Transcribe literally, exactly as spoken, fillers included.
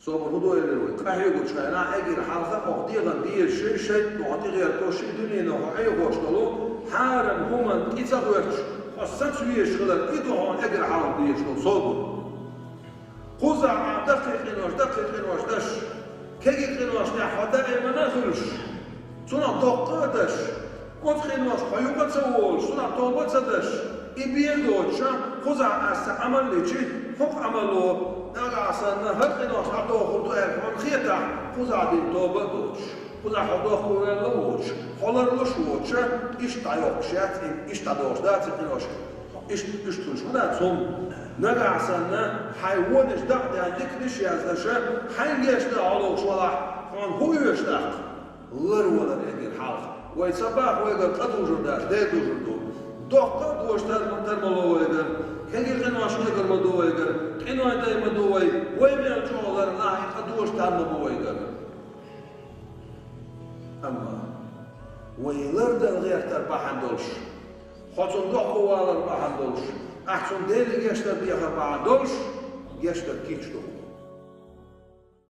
Собар хӀун ду элира вай? Къахьегучу хенахь эггара хьалха хьох дегӀан дезаш шайтӀа хьо тӀегӀертош, дуьненан хьо Ӏехош долу хьарам хӀуманна тӀе ца гӀоьртуш, хьо саца везаш хилар, и ду хьуна эггара хьалха дезаш долу собар. Кхузахь а даккхий къинош, даккхий къинош даш, кегий къиношна тӀехь хьо даимана а хуьлуш, цунах доккха а даш, оцу къиношна хьо юкъа а ца волуш, цунах тоба а ца даш, и бен доцуша, кхузахь аса Ӏамал йичи, хӀокху Ӏамало, нагахь санна, хӀара къинош дӀадохур ду аьлла хьуна хетахь, кхузахь дина тоба а доцуш, кхузахь хьо дохко ваьлла а воцуш, хьо ларлуш а воцуша, иштта дӀайоккхуш яц, иштта дӀадохуш дац и къинош. Иштта, иштта хуьлуш ма дац хӀума. Нагахь санна, хьайн вонаш дакъа даьлла диканаш а яздеш, хьайн гешна а хьо лохуш валахь, хьуна хӀун оьшу тӀаккха? Ларвалар эггара хьалха. Вай ца боху вайгара къа дужур дац, дер дужур ду. Доккха а дош тар-, тар ма ло вайгара. Кегий къиношна эгар ма ду вайгара. Къиной дай ма ду вай. Вай мел чӀогӀа ларлахь, и къа дош тар ма бу вайгара. Амма вай лардала гӀертар бахьана долуш, хьо цунна дохко валар бахьана долуш, ахь цунна Деле гечдар дехар бахьана долуш, гечдар кийча ду хьуна.